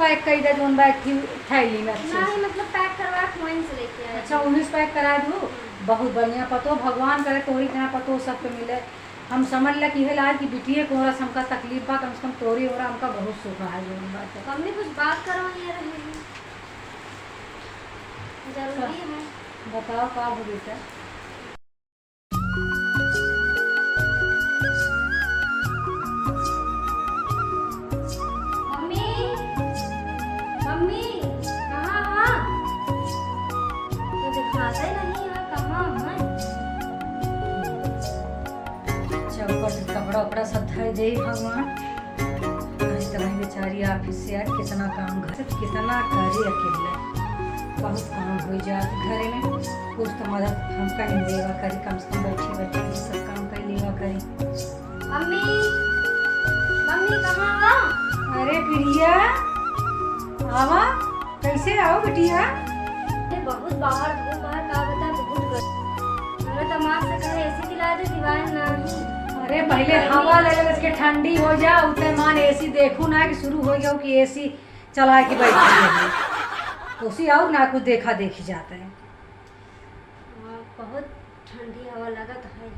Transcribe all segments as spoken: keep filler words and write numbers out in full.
पैक कई दे, जौन बा एक थी थैली में अच्छे से। नहीं, मतलब, पैक करवा के वहीं से लेके आए। अच्छा, वहीं से पैक करा दू। हम्म। बहुत बढ़िया पतो, भगवान करे तोहरी तरह पतो सबके मिले। हम समझ ले कि इहे लाज कि बिटिये के ओरा से हमका तकलीफ बा, कम से कम तोहरी ओरा हमका बहुत सुख है, जौन बात है। मम्मी, कुछ बात करो, ये रहे हैं। जरूरी है। बताओ, का हो बेटा? मम्मी, मम्मी, कहाँ है? तो दिखाते नहीं है, कहाँ है? चौपट के कपड़ा उपड़ा सब धर दे भगवान। आज तो भाई बेचारी ऑफिस से आए, कितना काम घर से, कितना करे अकेले, बहुत काम हो जात घरे में। कुछ तो मदद हमका नहीं देवा करी, कम से कम बैठी बैठी ये सब काम कर लेवा करी। मम्मी, मम्मी कहाँ हो? अरे प्रिया, आवा, कैसे आओ बिटिया? अरे बहुत बाहर धूप है, का बता, बहुत गर्मी। हमरा तो माँ से कहे एसी दिला दे, दिवाए नहीं। अरे पहले हवा ले ले, इसके ठंडी हो जा, उतने मान एसी देखू ना कि शुरू हो जाओ कि एसी चला के बैठी है। उसी आओ ना कुछ देखा देखी जाता है। हाँ, बहुत ठंडी हवा लगत है।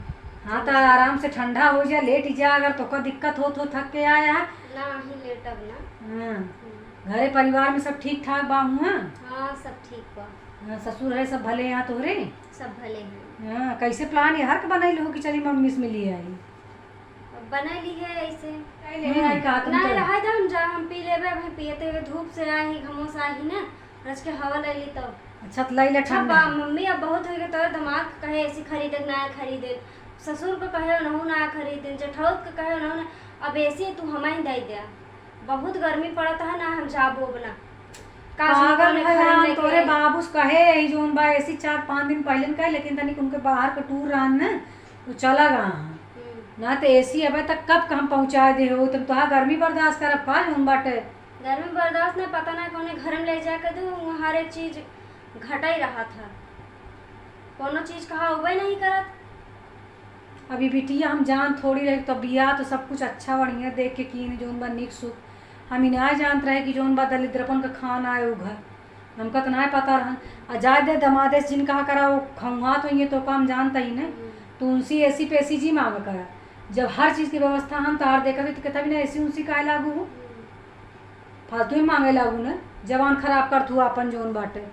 हाँ, तो आराम से ठंडा हो जा, लेट जा, अगर तोका दिक्कत हो तो थक के आया है। ना, ही लेटब ना। हाँ, हम्म। घरे परिवार में सब ठीक ठाक बा हुआ? हाँ, सब ठीक बा। हाँ, ससुर है सब भले यहाँ तोहरे? सब भले हैं। हाँ, कैसे प्लान यार के बनैल हो कि चली मम्मी से मिली आई? अब बनैली है ऐसे। नहीं, नहीं, आई का तुम नहीं तो रहा, हम जा, हम पी लेबे, अभी पियते हुए धूप से आई, घमो से आई ना, रच के हवा ले ली तब। अच्छा, तो लाई ले अच्छा, ठंडा। बा-, मम्मी अब बहुत होइगे, तोर दिमाग कहे एसी खरीदे, ना खरीदे, ससुर को कहे ओनहु ना खरीदे, जेठौत को कहे ओनहु ना, अब एसी तू हमाइन दे दे। बहुत गर्मी पड़त है ना, हम जाबो अब ना। का पागल सुनता है, घर हम हम लेके तोरे आई। बाबू से कहे, यही जोन बा एसी चार पाँच दिन पहले न कहे, लेकिन तनिक उनके बाहर के टूर रहन न, तो चला गया हाँ। हम्म। ना तो एसी अबे तक कब के हम पहुँचाए दे हो, तुम तोहार गर्मी बर्दाश्त करब का जोन बाटे? गर्मी बर्दाश्त ना, पता ना कौने घर में ले जाके दू, वहाँ हर एक चीज घटा ही रहा था, कोनो चीज कहा होबे नहीं करत। अभी बिटिया हम जान थोड़ी रही, तो बियाह तो सब कुछ अच्छा बढ़िया देख के कीन, जोन बा निक सुख। हम ही ना जानत रहे कि जोन बा दलिद्रपन का खान आए उ घर, हमका तो ना पता रहन। आ जाए दे दमादे से जिन कहा करा, वो खौहा तो ये तो काम जानता ही ना। हम्म। तो उनसे एसी पे एसी जी मांग करा, जब हर चीज की व्यवस्था हम तार देखा तो कहता भी ना एसी उसी काहे लागू हो। हम्म। फालतू ही मांगे लागू न, जवान खराब करत हुआ अपन जोन बाटे।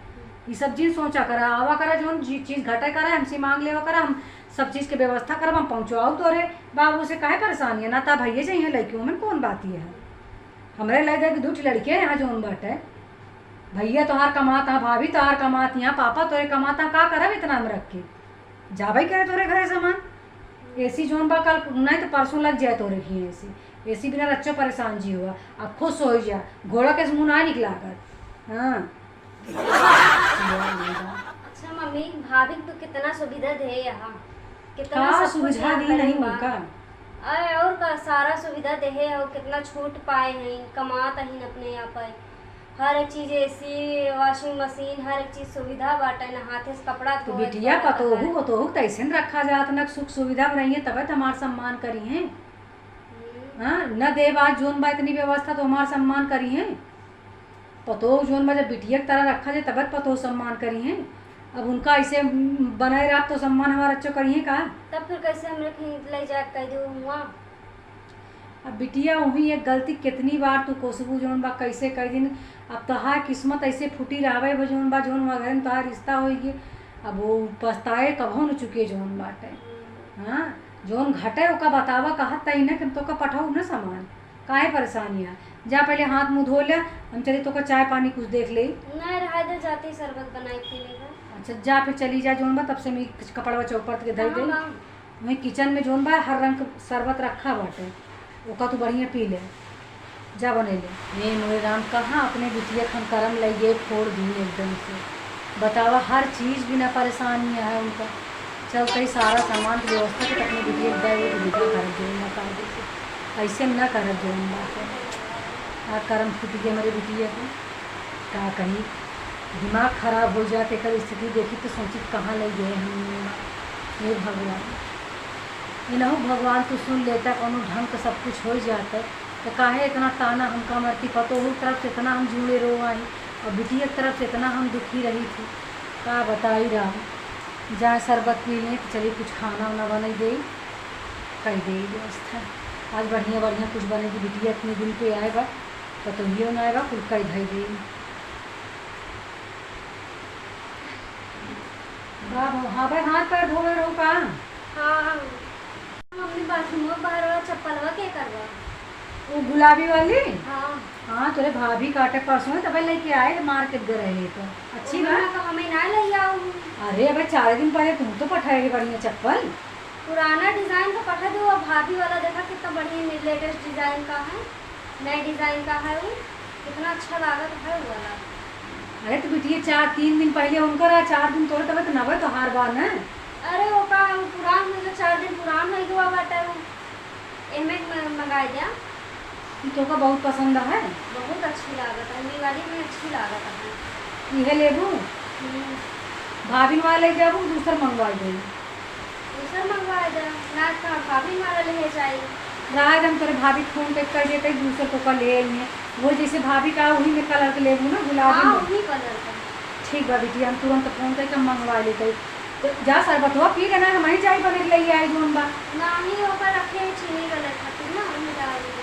ई सब जिन सोचा करा, आवा करा जोन जी-, चीज घटे करा, हमसे मांग लेवा करा, हम सब चीज के व्यवस्था करब, हम पहुँचवाऊ तोरे बाबू से, काहे परेशान है? ना ता भैया जइहे लइके, ओमन कौन बात ये है? हमरे लइ दे के दू ठे लड़के हैं यहाँ जोन बाटे, भैया तोहार कमात हैं, भाभी तोहार कमात हैं, पापा तोरे कमात हैं, का करब इतना हम रख के? जाबे करे तोरे घरे सामान। एसी जोन बा कल नहीं तो परसों लग जाए तोरे ही एसी। एसी बिना रच्चो परेशान जी हुआ। अब खुश हो जा, घोड़ा के मुंह ना निकला कर। हाँ। अच्छा मम्मी, भाभी के तो कितना सुविधा दे यहाँ, कितना का सब कुछ सुविधा यहाँ दी करे नहीं बा। उनका? अरे और का सारा सुविधा दे है और कितना छूट पाए हैं, कमात हैं अपने यहाँ पे। हर एक चीज एसी, वॉशिंग मशीन, हर एक चीज सुविधा बाटे ना, हाथे से कपड़ा तो धोए, बिटिया धोए पतोहू, रहल। पतोहू त ऐसे न रखा जात ना, सुख सुविधा में रहिए तबे तो हमार सम्मान करिहे। हम्म। हाँ, न देब आज जोन बा इतनी व्यवस्था तो हमार सम्मान करिहे। पतोहू जोन बा जब बिटिया की तरह रखा जाए तबे तो पतोहू सम्मान करिहे। अब उनका ऐसे बनाए रख तो सम्मान हमार अच्छो करिहे का? तब फिर कैसे हमरे कहीं ले जाके कह दो हुआ? अब बिटिया, वही एक गलती कितनी बार तू कोसबू, जौन बा कैसे कह दिन। अब तोहार किस्मत ऐसे फूटी रहबे बा, जौन बा, जौन वहाँ घर में तोहार रिश्ता होई गए, अब वो पछताए कभो न चुके, जौन बाटे। हाँ, जौन घटे ओका बतावा, कहत तई ना कि हम तोका पठाऊ ना सामान, काहे परेशानी है? जा पहले हाथ मुंह धो ले, हम चली तोका चाय पानी कुछ देख ले। नहीं, रहा दे, जाते ही शरबत बनाए पी लेगा। अच्छा, जा फिर चली जा, जौन बा तब से मैं कुछ कपड़वा चौपड़ के धर कहाँ दे। बा? वहीं किचन में जौन बा, हर रंग के शरबत रखा बाटे, ओका तू बढ़िया पी ले, जा बने ले। हे मोरे राम, कहाँ अपने बिटिया के हम करम लइए फोड़ दी एकदम से। बतावा, हर चीज बिना परेशानी है उनका। चल, कई सारा सामान की व्यवस्था के अपने बिटिया के दे, वो तो बिटिया करब जौन बा, कर दे से। ऐसे न करब जौन बाटे। आ करम फूट गया हमारे बिटिया के। का कही, दिमाग खराब हो जात, एकर स्थिति देखी तो सोची कहाँ ले गए हम। हे भगवान, इनहू भगवान तू सुन लेता, कोनो ढंग का सब कुछ हो जाता। तो काहे इतना ताना हमका मरती, पतोहू के तरफ से इतना हम झूले रो आई और बिटिया के तरफ से इतना हम दुखी रही थी, का बताई राम। जाए शरबत पी लें तो चलिए कुछ खाना उना बना दे, कर दे व्यवस्था। आज बढ़िया बढ़िया कुछ बने की बिटिया इतने दिन पे आए बा, पतोहियो ना आए बा, कुल कर धई दे। बाबू, हाँ भाई, हाथ पैर धोवे रहो का? हाँ, मम्मी, बाथरूम में बाहर वाला चप्पलवा के करवा? वो गुलाबी वाली? हाँ। हाँ, तोरे भाभी काटे परसों, तबे लेके आए, मार्केट गए रहे तो। अच्छी उन्होंने बात। कहा, "मैं ना ले आऊँ।" अरे, अबे चार दिन पहले तुम तो पठाए रहे बढ़िया चप्पल। पुराना डिजाइन का पठा दो, अब भाभी वाला देखा कितना बढ़िया लेटेस्ट डिजाइन का है। नए डिजाइन का है वो, कितना अच्छा लागत है वो वाला। अरे तो बिटिया, चार, तीन दिन पहले उनका रहा, चार दिन तोरे तबे तो नवे तोहार बा न। अरे वो का, वो पुरान हो गया, चार दिन पुरान हो गया बाटे वो। एमे म-, मंगाए द्या। ई तोका बहुत पसंद है। बहुत अच्छी लागत है, ये वाली में अच्छी लागत है। इहे लेबू? हम्म। भाभी वाला ले जाबू, दूसर मंगवाई दे। दूसर मंगवा दे, ना तो भाभी हमारा ले जाई। रहा दे, हम तोरे भाभी के फोन पे कर देते, दूसर को का ले आई है। वो जैसे भाभी का वही में कलर के लेबू ना, गुलाबी हाँ, में। वही कलर का। ठीक बा बिटिया, हम तुरंत फोन करके हम मंगवा लेते। तो जा शरबतवा पी लेना, हम ही जाई बने ले आई जोन बा। नाही, ओकर रखे हैं चीनी वाला खातिर ना, हम डाल देंगे।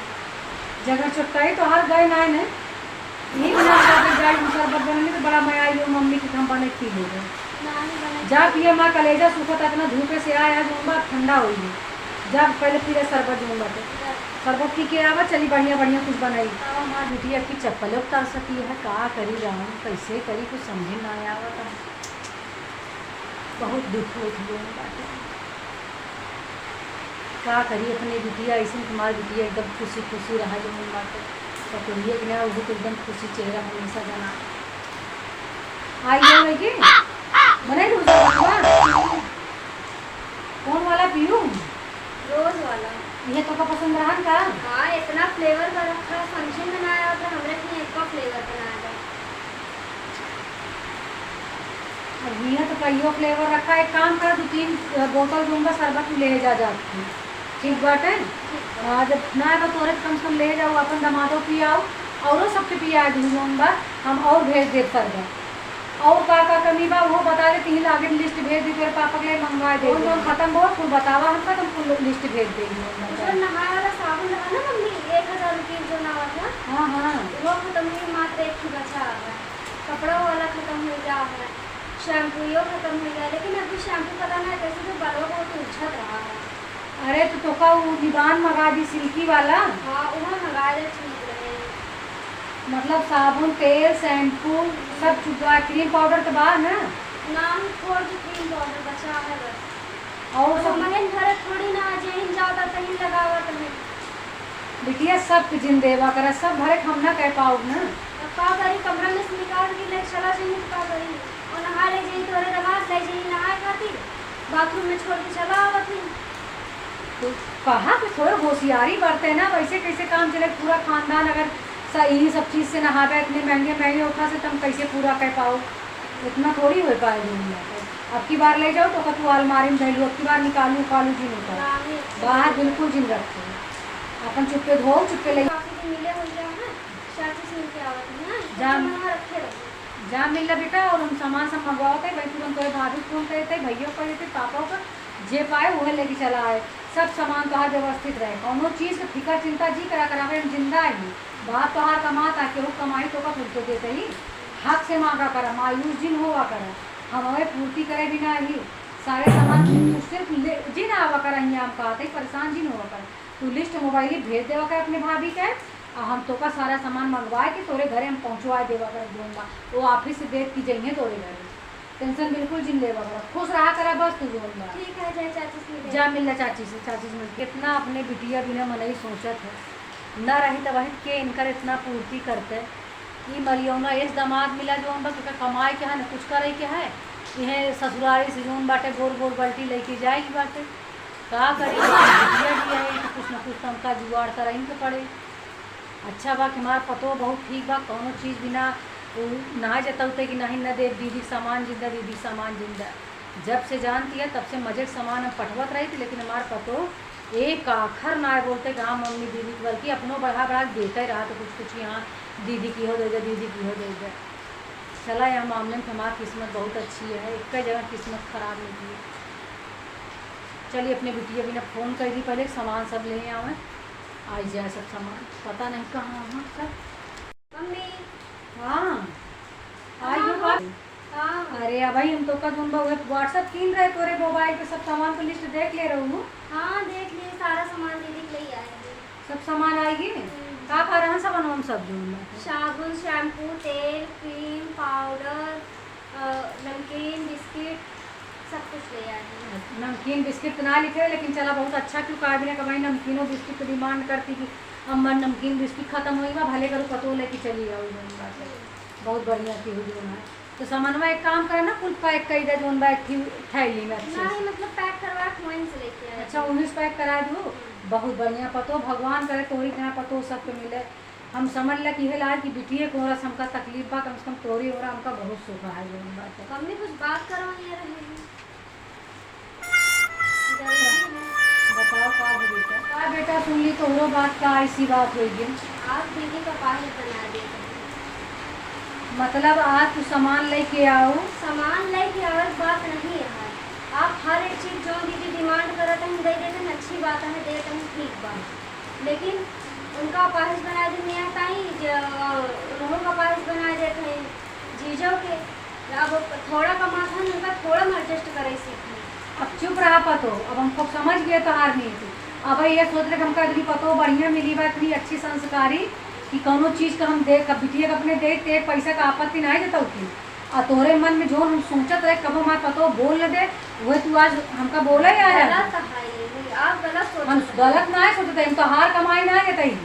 जगह चुटकाई तो हर गए ना है ने। यही बिना हम जाके जाई, हम शरबत बनेंगे तो बड़ा मया आई, मम्मी के हम बने पी लेबे। नाही बने। जा पिया, माँ कलेजा सूखत, इतना धूपे से आया, आज मोमबा ठंडा होई है। जा पहले पी ले शरबत, मोमबा के। जा। शरबत पी के आवा, चली बढ़िया बढ़िया कुछ बनाई। हाँ। हमार बिटिया की चप्पल उतार सकी है, का करी राम, कैसे करी, कुछ समझे ना आवत है। बहुत दुख होत है मोमबा के। का करी अपने बिटिया, ऐसे तुम्हार बिटिया एकदम खुशी खुशी रहा जो मन बाटे। पतोहिया के ना, वो तो एकदम खुशी चेहरा हमेशा बना। आई हो गई के? बनाई लू शरबत बा? कौन वाला पीयू? रोज वाला। ये तो का पसंद रहन का? हाँ, इतना फ्लेवर का रखा, समझे में ना आवत रहा, हमरे के एक फ्लेवर बनाया जाए। अब हियाँ तो कईयो फ्लेवर रखा, एक काम कर, दू तीन, अ, बोतल दूंगा शरबत, तू ले जा, जा तू। ठीक बाटे? ठीक बा। हाँ, जब ना बा तोरे, तो कम से कम ले जाओ, अपन दमादो पियाओ, औरो सबके पिया दू जौन बा, हम और भेज देब शरबत। और का का कमी बा, वो बता दे, तीन आगे लिस्ट भेज दी, तेरे पापा के लिए मंगवा दे। कौन कौन खत्म बा, कुल बतावा हमका, तो हम कुल लिस्ट भेज देंगे। उधर नहाए वाला साबुन रहा ना मम्मी, एक हजार रुपये जो ना था। हाँ, हाँ। वो खत्म हुई, मात्र एक ही बचा है। कपड़ा वाला खत्म हो गया है, शैम्पूओ खत्म हो गया, लेकिन अभी शैम्पू पता ना कैसे तो बालवा बहुत उलझत रहा है। अरे तो तोका उ निबान मंगा दी सिल्की वाला। हाँ, उहे मंगा दे, ठीक रहे। मतलब साबुन, तेल, शैम्पू, सब चुका, क्रीम पाउडर तो बा ना? ना, हम थोड़ जो क्रीम पाउडर बचा है बस। और तो सब महीन भर थोड़ी ना, जेहिन जाता तहिन लगावत है। बिटिया, सब के जिन देवा करा, सब भरे के हम ना कह पाउब ना। अब का करी, कमरा में से निकाल के ले चला जाइए तो का करी? और नहा ले जाइए, तोरे दमाद ले जाइए नहाए खातिर, बाथरूम में छोड़ के चला आवत ही। तो कहा कि थोड़ा होशियारी बरते ना, वैसे कैसे काम चले, पूरा खानदान अगर स-, यही सब चीज से नहावे, इतने महंगे महंगे ओखा से, तुम कैसे पूरा कर पाओ? इतना थोड़ी हो पाए दुनिया पे। अब की बार ले जाओ तो का तू अलमारी में धैलू, अब की बार निकालू उकालू जिन होता। बाहर बिल्कुल जिन रखो, अपन चुप्पे धो, चुप्पे ले। काफी दिन मिले हो गया है, चाची से मिलके आवत है ना, जा। तो मनवा रखे रहो। जा मिल ला बेटा, और हम सामान सब मंगवाओ थे, भाई तुरंत तोरे भाभी फोन करे थे, भैया को देते, पापा को, जे पाए वह लेके चला आए। सब सामान तोहार व्यवस्थित रहे, कौनो चीज के फिकर चिंता जी करा करा, हम जिंदा ही। बाप तोहार कमाता, केहू कमाई तो का तुझको देते ही। हक से मांगा करा, मायूस जिन होवा करा, हम हमें पूर्ति करे बिना ही सारे सामान तू सिर्फ ले जिन आवा करा, यहाँ हम कहते ही परेशान जिन होवा करा। तू लिस्ट मोबाइल ही भेज देवा कर अपने भाभी के, और हम तोका सारा सामान मंगवा के तोरे घरे हम पहुँचवा देवा कर जोन बा। वो ऑफिस से देख के जइहे तोरे घरे। टेंशन बिल्कुल जिन लेवा करा, खुश रहा करा बस तू जोन बा। ठीक है, जय चाची से मिले। जा मिल ला चाची से, चाची से मिल। कितना अपने बिटिया बिना मनई सोचत है, न रही तब के इनकर इतना पूर्ति करते। ई मरियौना एस दामाद मिला जोन बा, के कमाए के है, न कुछ करे के है। इहे ससुरारी से जोन बाटे गोर गोर बाल्टी लेके जाए के बाटे। का करी, बिटिया भी है, तो कुछ न कुछ तो हमका जुगाड़ करही के पड़े। अच्छा बा कि हमार पतोह बहुत ठीक बा, कौनो चीज बिना उ ना जतौते कि नहीं न देब दीदी सामान जिंदा, दीदी सामान जिंदा। जब से जानती है तब से मजे के सामान हम पठवत रही थी, लेकिन हमार पतोह एक आखर ना बोलते गाँव मम्मी दीदी के, बल्कि अपनो बढ़ा बढ़ा के देते रहा तो कुछ कुछ यहाँ दीदी की हो दे दे, दीदी की हो दे दे। चला, यह मामले में तो हमारी किस्मत बहुत अच्छी है, एक जगह किस्मत खराब निकली। चलिए, अपने बिटिया बिना फोन कर दी, पहले सामान सब ले आवे, आई जाए सब सामान, पता नहीं कहाँ है सब। मम्मी। हाँ, आई हाँ, हो हाँ। बात। हाँ। अरे, अबही हम तोका जोन बा, उहे WhatsApp कीन रहे तोरे मोबाइल पे, सब सामान के लिस्ट देख ले रहू। हाँ, देख लिए, सारा सामान दीदी के ले आए हैं। सब सामान आई गे? हम्म। का का रहन सामान हम सब जोन बा? साबुन, शैम्पू, तेल, क्रीम, पाउडर, अ, नमकीन, बिस्किट, सब कुछ ले आए हैं। नमकीन, बिस्किट तो ना लिखे, लेकिन चला, बहुत अच्छा, क्यों का बिना कमाई नमकीनो, बिस्किट के डिमांड करती कि अम्मा, नमकीन, बिस्किट खत्म होई बा, भले करू पतो लेके चली आओ, जोन बात है। हम्म। बहुत बढ़िया की हुई जोन है। तो सामानवा एक काम करे ना, कुल पैक कर दे, जोन बा एक थी थैली में अच्छे से। नहीं, मतलब, पैक करवा के वहीं से लेके आए अच्छा, हैं। वहीं से पैक करा दू। हम्म। बहुत बढ़िया पतो, भगवान करे तोरी तरह पतो सबके मिले। हम समझ ले कि हे लाल कि बिटिये को रस हमका तकलीफ बा, कम से कम तोरी ओरा हमका बहुत सुख है, जोन बात है। मम्मी, कुछ बात करो, ये रहे हैं। जल्दी में। बताओ, का हो बेटा? का बेटा, सुन ली तोहरो बात, का ऐसी बात हो गई? आप दीदी का पाहिज बना देते हैं। मतलब, आज तू सामान लेके आओ? सामान लेके आवे के बात नहीं है। आप हर एक चीज जो दीदी डिमांड करत हैं, दे देते हैं, अच्छी बात है, देते हैं, ठीक बात। लेकिन उनका अपाहिज बनाए देत हैं ताई, ज-, उन्हों का अपाहिज बनाए देत हैं, जीजो के। अब थोड़ा कमात हैं, उनका थोड़ा में एडजस्ट करे सीखी। अब चुप रहा पतो, अब हम खूब समझ गए तोहार नीति। अब ये सोच रहे कि हमका इतनी पतो बढ़िया मिली बा, इतनी अच्छी संस्कारी, कि कौनो चीज का हम दे, कब बिटिया के अपने दे, ते पैसा का आपत्ति नहीं देता होती। आ तोहरे मन में जो हम सोचत रहे, कबो हमार पतो बोल न दे, वह तू आज हमका बोला ही आ रहा है। गलत है ये, आप गलत हम सोचत गलत ना है सोचते, हम तोहार कमाई ना देते ही।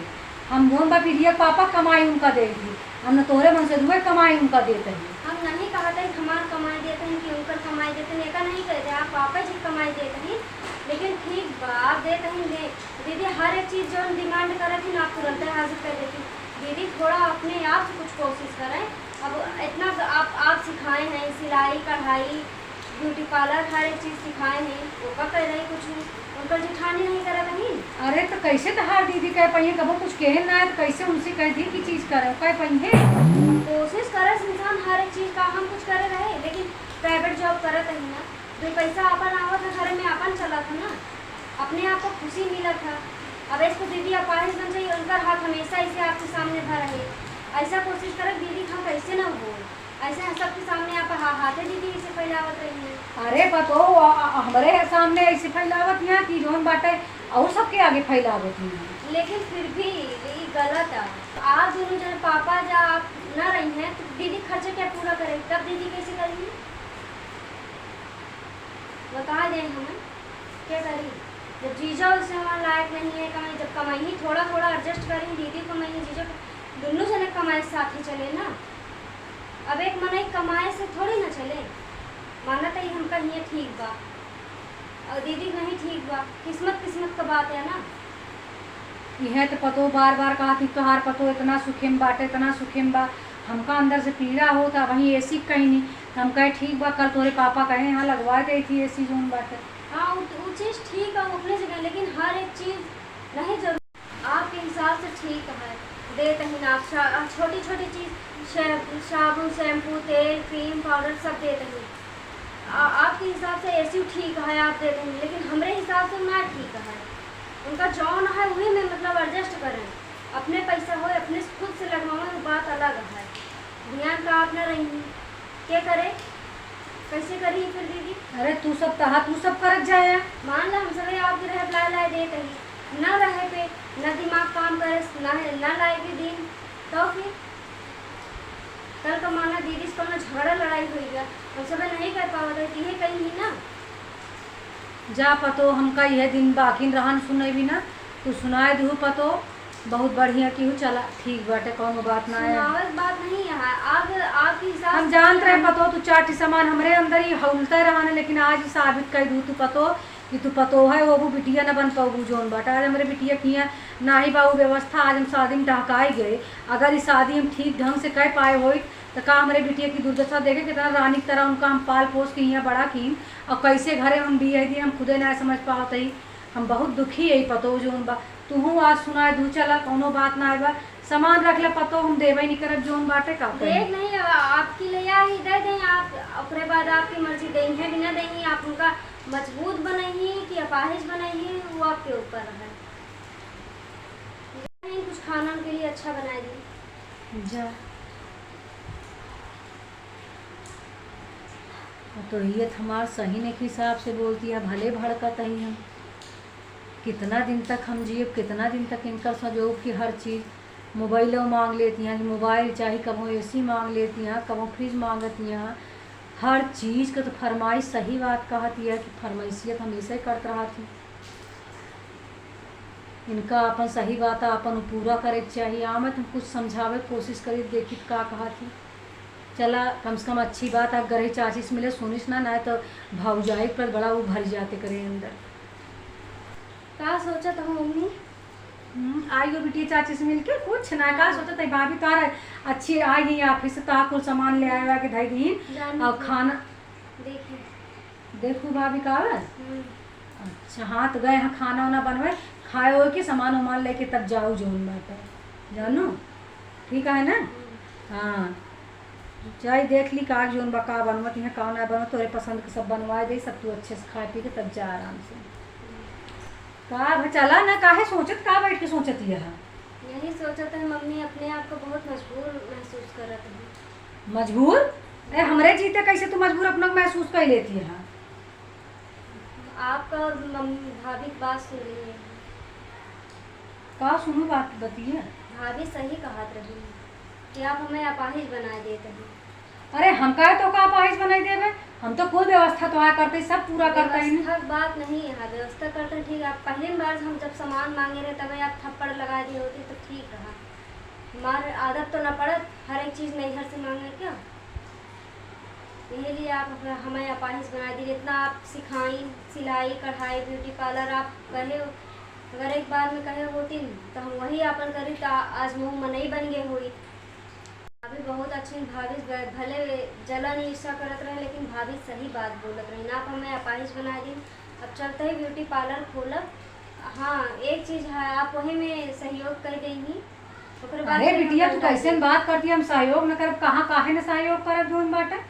हम जोन बा बिटिया के पापा कमाई उनका देते ही, हम न तोहरे मन से दुए कमाई उनका देते ही। हम नहीं कहते हैं कि हमार कमाई देते हैं कि उनकर कमाई देते हैं, एका नहीं कहते, आप पापा जी कमाई देते हैं, लेकिन ठीक बा, आप देते हैं, दे-, दीदी हर एक चीज जो डिमांड करत ही ना, आप तुरंते हाजिर कर देती। दीदी थोड़ा अपने आप से कुछ कोशिश करें, अब इतना ग-, आप, आप सिखाए हैं, सिलाई, कढ़ाई, ब्यूटी पार्लर, हर एक चीज सिखाए हैं, ओका कह रही कुछ नहीं, उनकर जेठानी नहीं करत नहीं। अरे तो कैसे तहार दीदी कह पाइए, कबो कुछ कहे ना है तो कैसे उनसे कह दी कि चीज करे, कह पाइए? कोशिश करे इंसान हर एक चीज का, हम कुछ करे रहे, लेकिन प्राइवेट जॉब करत रही ना, दो पैसा आपन आवत है, घर में आपन चलत है ना, अपने आप को खुशी मिलत है। अब इसको दीदी अपाहिज बन जाइए, उनकर हाथ हमेशा इसे आपके सामने भर रहे। ऐसा कोशिश करे दीदी हम कैसे ना हो, ऐसे हम सबके सामने आप हा-, हाथे दीदी इसे फैलावत रही हैं। अरे पतो, आ, आ, हमरे सामने ऐसे फैलावत यहाँ कि जोन बाटे और सबके आगे फैलावत यहाँ। लेकिन फिर भी ये गलत है। आप दोनों जन पापा जा आप ना रही हैं तो दीदी खर्चे क्या पूरा करें, तब दीदी कैसे करेंगी? बता दें हमें, क्या करी? जब जीजा उस समय लायक नहीं है कमाई, जब कमाई ही थोड़ा थोड़ा एडजस्ट करी, दीदी कमाई, जीजा को, दोनों जने कमाए साथ ही चले ना। अब एक मनई कमाए से थोड़ी ना चले। माना तो ये हमका हियाँ ठीक बा और दीदी नहीं ठीक बा, किस्मत किस्मत का बात है ना। इहे तो पतो बार बार कहा थी, "तोहार पतो इतना सुखेम बाटे, इतना सुखेम बा।" हमका अंदर से पीड़ा होता, वहीं एसी कहीं नहीं। हम कहे, "ठीक बा, कल तोरे पापा कहे, हाँ, लगवा दे थी एसी जोन बाटे।" हाँ, उ, उ चीज ठीक है, उ अपने जगह, लेकिन हर एक चीज नहीं जरूर। आपके हिसाब से ठीक है, देत हईन आप शा-, छोटी छोटी चीज, शै-, साबुन, शैम्पू, तेल, क्रीम, पाउडर सब देत हईन। आ-, आपके हिसाब से एसी ठीक है, आप देत हईन, लेकिन हमरे हिसाब से ना ठीक है। उनका जौन है, वही में मतलब एडजस्ट करें। अपने पैसा होए, अपने खुद से लगवावे, वो बात अलग है। ध्यान का आप ना रही, के करे, कैसे करी फिर दीदी? अरे तू सब तहा, तू सब करत जाया। मान ला हम सभी आपके रहे लाए लाए देत हई, ना रहे पे, ना दिमाग काम करे, ना, ना लाए के दिन, तो फिर कल का माना दीदी से कौनो झगड़ा लड़ाई होई गया, हम सभी नहीं कर पावत है, तो ये कहीं ही ना। जा पतो, हमका यह दिन बाकिन रहन सुने भी ना, तू सुनाए दिहु पतो, बहुत बढ़िया की हूँ। चला ठीक बाटे, कौनो बात ना है। सुनावे के बात नहीं है, अब आपके हिसाब हम से जानत रहे पतो, तू चार ठी सामान हमरे अंदर ही हौलते रहन, लेकिन आज ही साबित कर दू तू पतो कि तू पतो है, वो भी बिटिया न बन पाऊ जोन बाटे। आज हमरे बिटिया किया ना ही बाऊ व्यवस्था, आज हम शादी में डहकाई गए। अगर ई शादी हम ठीक ढंग से कर पाए होई, तो का हमरे बिटिया की दुर्दशा देखे, कितना रानी की तरह उनका हम पाल पोस के यहाँ बड़ा की, और कैसे घरे हम बियाह दी, हम खुदे ना समझ पावत ही। हम बहुत दुखी है पतो जौन बा। तुहू आज सुनाए दू चला, कौनो बात ना बा, सामान रख ले पतो, हम देबे नहीं करब जौन बाटे का करी। देख नहीं, आ-, आपकी ले आई दे दें आप, ओकरे बाद आपकी मर्जी दें है कि ना दें, आप उनका मजबूत बनइही कि अपाहिज बनइही, वो आपके ऊपर है। कुछ खाना उनके लिए अच्छा बनाए दी। जा। तो ये तो हमार सही नहीं हिसाब से बोलती है, भले भड़कत ही हम। कितना दिन तक हम जियब, कितना दिन तक इनकर सजोब की हर चीज, मोबाइलो मांग लेती हैं, मोबाइल चाही, कबो एसी मांग लेती हैं, कबो फ्रिज मांगती हैं, हर चीज के तो फरमाइश। सही बात कहती है कि फरमाइशियत हमेशा ही करत रहत ही। इनका अपन सही बात है, अपन पूरा करे के चाहिए। आमे तुम कुछ समझावे के कोशिश करी, देखी त का कहत ही। चला, कम से कम अच्छी बात, अगर ही चाची से मिले, सुनिस ना, ना तो भौजाई पर बड़ा वो भर जाते करे अंदर। का सोचत हो मम्मी? हम्म, आई हो बिटिया चाची से मिलके, कुछ ना, का हाँ। सोचत है भाभी, तार अच्छी आई ही ऑफिस से, तार कुल सामान ले आया के धई दी। जानी और थी। खाना देखी। देखू भाभी का आवे? हम्म। अच्छा, हाँ, तो गए हैं खाना वाना बनवे, खाए हो के सामान वामान लेके तब जाऊ जौन बाटे, जानू? ठीक है ना? हम्म। हाँ, जाई देख ली का जौन बा का बनवत, यहाँ का ना बनवत, तोरे पसंद के सब बनवा दे, सब तू अच्छे से खाए पी के तब जा आराम से। का भा चला ना, काहे सोचत, का बैठ के सोचत यह? यही सोचत है मम्मी, अपने आप को बहुत मजबूर महसूस करत है। मजबूर? ए, हमरे जीते कैसे तू मजबूर अपना महसूस कर लेती है? आपका और मम्मी, भाभी की बात सुन रही है। का सुनू बात बतिया? भाभी सही कहत रही कि आप हमें अपाहिज बनाए देते हैं। अरे, हम काहे तो का अपाहिज बनाई देबे? हम तो कुल व्यवस्था तो आ करते, सब पूरा करते हैं। व्यवस्था की बात नहीं है, व्यवस्था करते हैं, ठीक है। आप पहली बार हम जब सामान मांगे रहे, तबे आप थप्पड़ लगा दिए होती तो ठीक रहा। हमार आदत तो ना पड़त हर एक चीज नैहर से मांगे क्या। यही लिए आप हमें, हमें अपाहिज बनाए दी। जितना आप सिखाई, सिलाई, कढ़ाई, ब्यूटी पार्लर, आप कहे, अगर एक बार में कहे होती तो हम वही आपन करी, तो आज महू मनई बन गए होई। भाभी बहुत अच्छी भाभी, भ-, भले जलन ईर्ष्या करत रहे, लेकिन भाभी सही बात बोलत रही ना। आप हमें अपाहिज बनाए दी। अब चलते ही ब्यूटी पार्लर खोलब। हाँ, एक चीज है, आप वही में सहयोग कर देंगी। ओकरे बाद अरे फिर हम बिटिया, तू लौट कैसे आएंगे। बात करती है, हम सहयोग न करब, कहाँ काहे न सहयोग करब जौन बाटे?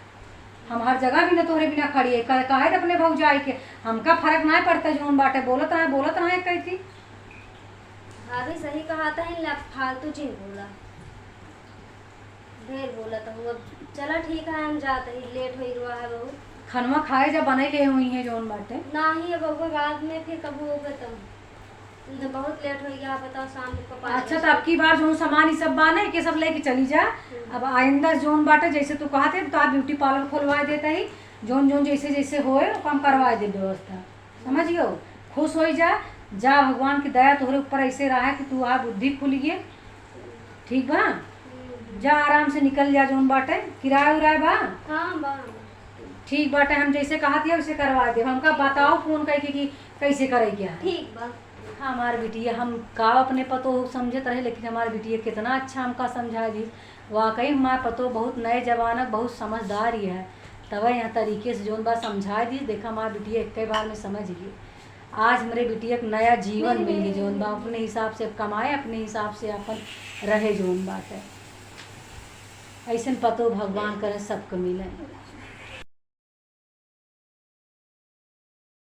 हम हर जगह भी न तोहरे बिना खड़ी है, का-, काहे त अपने भौजाई के, हमका फर्क ना पड़ता जौन बाटे, बोलत रहे, बोलत रहे कहती। भाभी सही कहत है, ला फालतू जिन बोला, ढेर बोलत हो। अब चला ठीक है, हम जात ही, लेट होई रहा है बहुत। खनवा खाए जब बनई ले हुई है जौन बाटे। नाही, अब ओकर बाद में फिर कबू होबे तब। तुम तो बहुत लेट हो गया, बताओ, शाम को पाँच अच्छा, बजे। तो अब की बार जौन सामान ई सब बाने के सब लेके चली जा। हम्म। अब आइंदा जौन बाटे, जैसे तू कहत है, तो आप ब्यूटी पार्लर खोलवाए देता ही, जौन जौन जैसे जैसे होए, ओका हम करवाए दे व्यवस्था, समझ गयो? खुश होई जा, जा, भगवान की दया तोहरे ऊपर ऐसे रहा कि तू आ बुद्धि खुल गए, ठीक बा? हम्म। जा, आराम से निकल जा, जौन बाटे। किराया उराया बा? हाँ, बा। ठीक बाटे, हम जैसे कहत है, वैसे करवा देब। हमका बताओ फोन करके कि कैसे करे के है। ठीक बा। हाँ, हमार बिटिया, हम का अपने पतोह समझत रहे, लेकिन हमार बिटिया कितना अच्छा हमका समझा दी। वाकई हमार पतोह बहुत नए जमाना, बहुत समझदार ही है। तब यह तरीके से जौन बा समझा दी। देखा, हमार बिटिया एक बार में समझ गई। आज हमरे बिटिया के नया जीवन मिल गई, जौन बा अपने हिसाब से अब कमाए, अपने हिसाब से अपन रहे, जौन बाटे। ऐसन पतोह भगवान करे सबके मिले।